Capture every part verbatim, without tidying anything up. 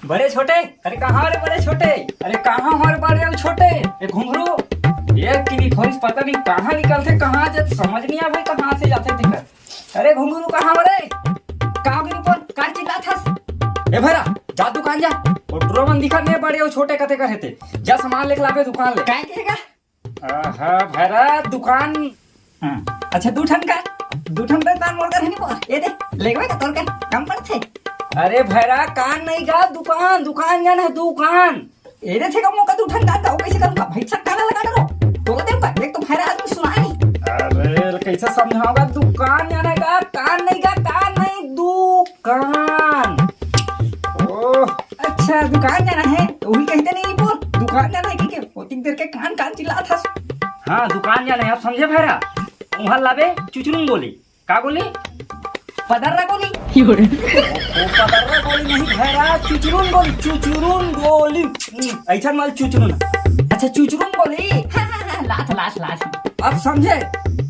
बड़े छोटे, अरे कहाँ रे बड़े छोटे? अरे कहाँ हो रे बड़े अउ छोटे? ए घुंघरू, एक की नहीं खोइस, पता नहीं कहाँ निकलथे, कहाँ जत समझ नहीं आवे, कहाँ से जाथे तेकर। अरे घुंघरू कहाँ हो रे? का हो गे ऊपर? का चिल्लात हस? ए भैरा, जा दुकान जा। ओ टुरा मन दिखत नहीं बड़े अउ छोटे कते कर हेते। जा सामान लेके लाबे दुकान ले। काय कहेगा? आहा, भैरा दुकान। हाँ। अच्छा, दू ठन का, दू ठन का दुकान मोर कर है नहीं बोल। ये दे, लेगवे का तोर का कम पड़थे। अरे भैरा, कान नहीं का, दुकान, दुकान जाना है, दुकान। ये दे थे का मोका दू ठन का, तो कैसे करूँगा? भाई, सब काना लगा डरो। तो दे का, एक तो भैरा आदमी सुना नहीं। अरे, कैसे समझाऊंगा? दुकान जाना है का, कान नहीं का, कान नहीं, दुकान। ओह। अच्छा, दुकान जाना है, तो वही कहते नहीं बोल, दुकान जाना है, ठीक है? ओतिक देर के कान कान चिल्लात हस। हाँ, दुकान जाना है, अब समझे भैरा? उहाँ लाबे चुचरुन गोली। का गोली? पदर्रा गोली। ओ, पदर्रा गोली नहीं भैरा, चुचरुन गोली, चुचरुन गोली। हम्म, ऐसा माल चुचरुन। अच्छा, चुचरुन गोली। हाँ, हाँ, हाँ, लात, लात, लात। अब समझे?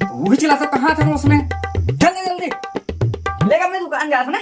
वही चिल्लाता कहाँ था उसमें? जल्दी, जल्दी। लेगा मैं दुकान जा ना।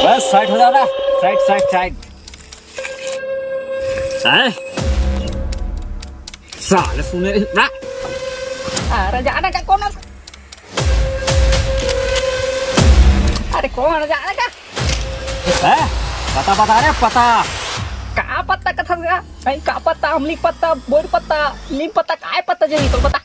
बस, साइड हो जाओ ना, साइड, साइड, साइड। हैं? साले सुने रे, ना। अरे जाना का कौन? अरे कौन जाना का? हैं? पता बता रे, पता। का पत्ता कथन का? कहीं का पत्ता, अमली पत्ता, बोर पत्ता, नीम पत्ता, काय पत्ता जही तो बता।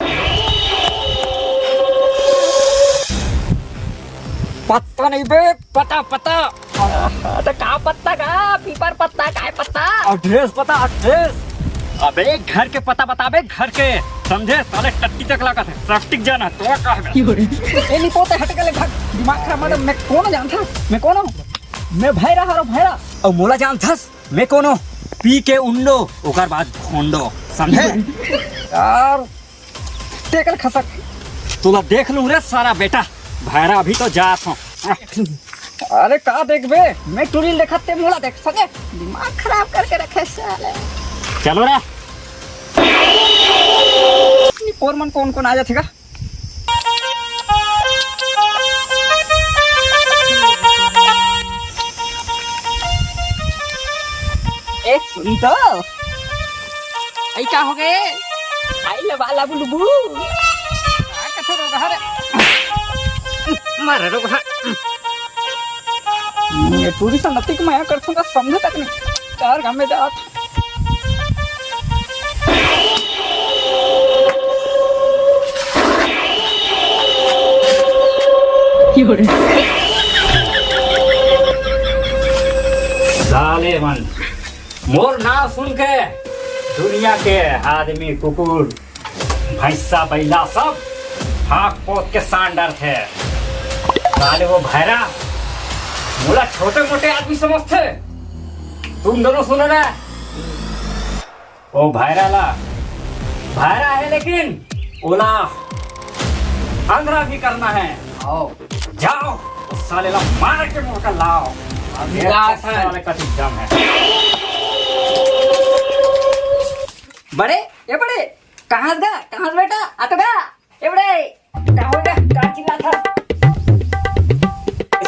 पत्ता नहीं बे, पता, पता। अरे का पत्ता का? पीपर पत्ता, काय पत्ता? एड्रेस पता, एड्रेस। अबे घर के पता बताबे, घर के। समझे? साले टट्टी तक लागत है, प्लास्टिक जाना, तो का है? ए, नहीं पोते, हट गले, भाग। दिमाग खराब मत, मैं कौन जानता? मैं कौन हूँ? मैं भैरा हरो, भैरा। और मोला जानथस? मैं कोनो पी के उंडो, ओकर बाद खोंडो, समझे? यार, टेकल खसक। तोला देख लूं रे सारा बेटा, भैरा अभी तो जात हूँ। अरे का देखबे, मैं टूरी देखत ते मोला देख सके, दिमाग खराब करके रखे साले। चलो रे। पोर मन कौन कौन आ जाथे का? ए, सुन तो। आई का हो गए? आई ले बाला बुलबु। का कथे रोगहा रे? मारे रोगहा। ये टूरी संगति के मया करथों का समझे तक नहीं। चार गांव में जात। साले मन, मोर नाम सुन के दुनिया के आदमी, कुकुर, भैंसा, बैला सब हाथ पोत के सांड डरथे। साले वो भैरा मोला छोटे मोटे आदमी समझथे। तुम दोनों सुनो ना, ओ भैरा ला, भैरा है लेकिन ओला अंधरा भी करना है। आओ। जाओ, उस साले ला मार के मोर कर लाओ। अभी ये जात अच्छा है। साले का तो दम है। बड़े, ए बड़े, कहाँ गा? कहाँ बेटा? आ तो गा। ए बड़े, का हो गा? का चिल्लात हस?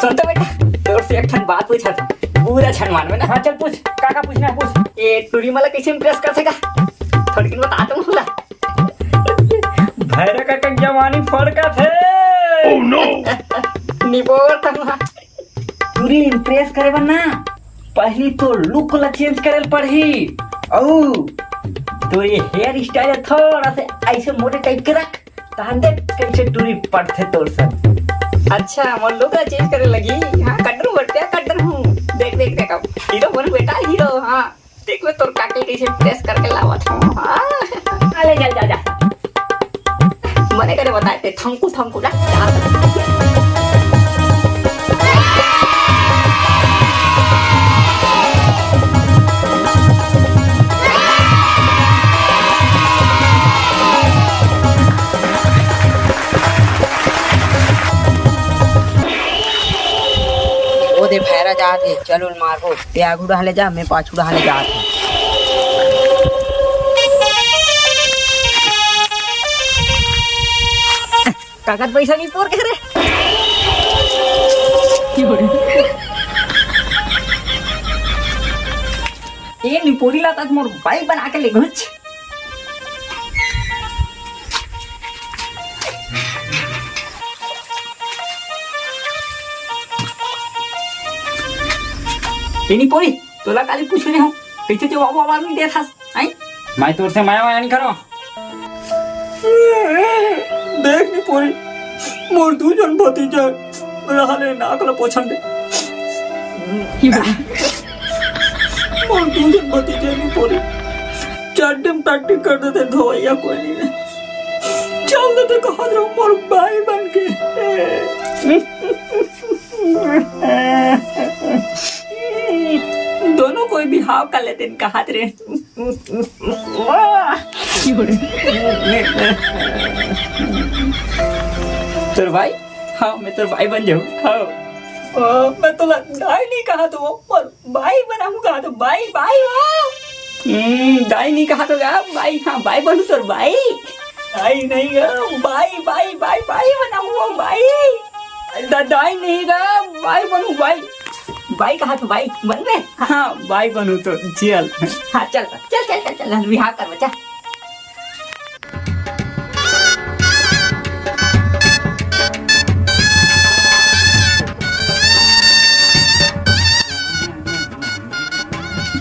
सुन तो बेटा, तोर से एक ठन बात पूछत हँव। पूरा छनवान में ना। हाँ, चल पूछ, का का पूछना है पूछ। ए टूरी मन ला कैसे impress करथे का? थोड़किन बता तो मोला। भैरा का जवानी फड़कत हे। Oh no! निपोर तमा। टूरी impress करे बर ना, पहली तो look ला change करे ल पड़ही। अउ तो ये hair style थोड़ा से ऐसे मोटे type के रख, तहन देख कैसे टूरी पड़थे तोर संग। अच्छा, मोर look ला change करे लगही? हाँ, कड्डर हूँ, बड़े कड्डर हूँ। देख, देख, देख, अब hero बन बेटा, hero, हाँ। देख मैं तोर काकी कैसे impress करके लावत हूँ, हाँ। अले, चल, जा, जा। मने करे बताए ते, थंकू, थंकू, जा, जा। ते भैरा जात हे, चल ओला मारबो। ते आगू डहान ले जा, मैं पाछू डहान ले जात हूँ। काकर पैसा नहीं पोर के रे। ए निपोरी ला तक मोर बाई बना के ले घुच। ए निपोरी, तोला काली पूछे नहीं हो, कैसे जवाब वाब नहीं देत हस, आई? मैं तोर से माया वाया नहीं करो। देख निपोरी, मोर दू झन भतीजा रहा ले नाक ल पोछन दे। मोर दू झन भतीजा निपोरी, चड्डी में टट्टी कर देते, धोइया कोई नहीं है। चल देते कहा रहो मोर बाई बन के। दोनों कोई बिहाव कर लेते हैं, कहात रे। तोर भाई? हाँ, मैं तोर भाई बन जाऊँ। हाँ। ओ, मैं तो दाई नहीं कहा तो, पर भाई बनाऊँ कहा तो, भाई, भाई, वाह। हम्म, दाई नहीं कहा तो क्या? भाई, हाँ, भाई बनूँ तोर भाई। दाई नहीं गा, भाई, भाई, भाई, भाई बनाऊँ वो भाई। दा-, दाई नहीं गा, भाई बनूँ भाई। भाई कहा तो भाई, बन बे? हाँ, भाई बनूँ तो चल। हाँ, चल, चल, चल, चल, चल, बिहाव कर बच्चा।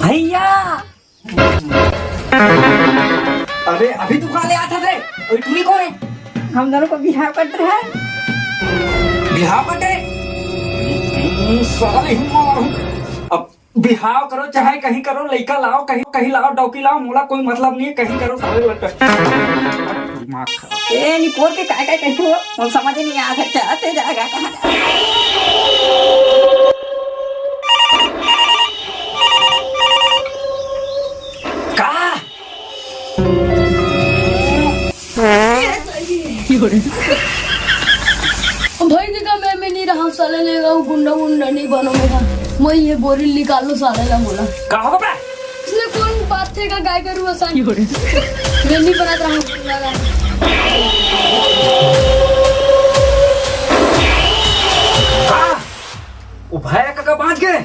भैया। अरे, अभी तू कहाँ ले आता रे? ओए, टूरी कौन है? हम दोनों को बिहाव कर रहा है। बिहाव कर रहे? हम्म, साला नहीं मारू। अब बिहाव करो, चाहे कहीं करो, लइका लाओ, कहीं, कहीं लाओ, डौकी लाओ, मोला कोई मतलब नहीं है, कहीं करो, साले लट-, दिमाग खराब। ए, निपोर के काय काय कहिथो, मोला समझ नहीं आ सकता, ते जाएगा कहाँ? का? भाई देखा, मैं, मैं नहीं रहा, साले लेगा वो गुंडा वुंडा नहीं बनो मेरा। मैं ये बोरी निकाल लो साले ला बोला। का होगा बे? इसने कौन बात थे का गाय गरु आसान। मैं नहीं बनात रहा हूँ गुंडा गाय। का? वो भैया काका बांच गे?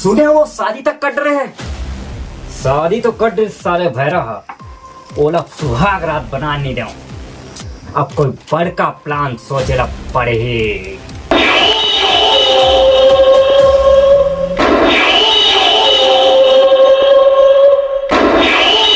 सुने वो शादी तक कट रहे हैं। शादी तो कट रहे साले भैरा हा। ओला सुहाग रात बना नहीं दे। अब कोई बड़का प्लान सोचे ला पड़े ही।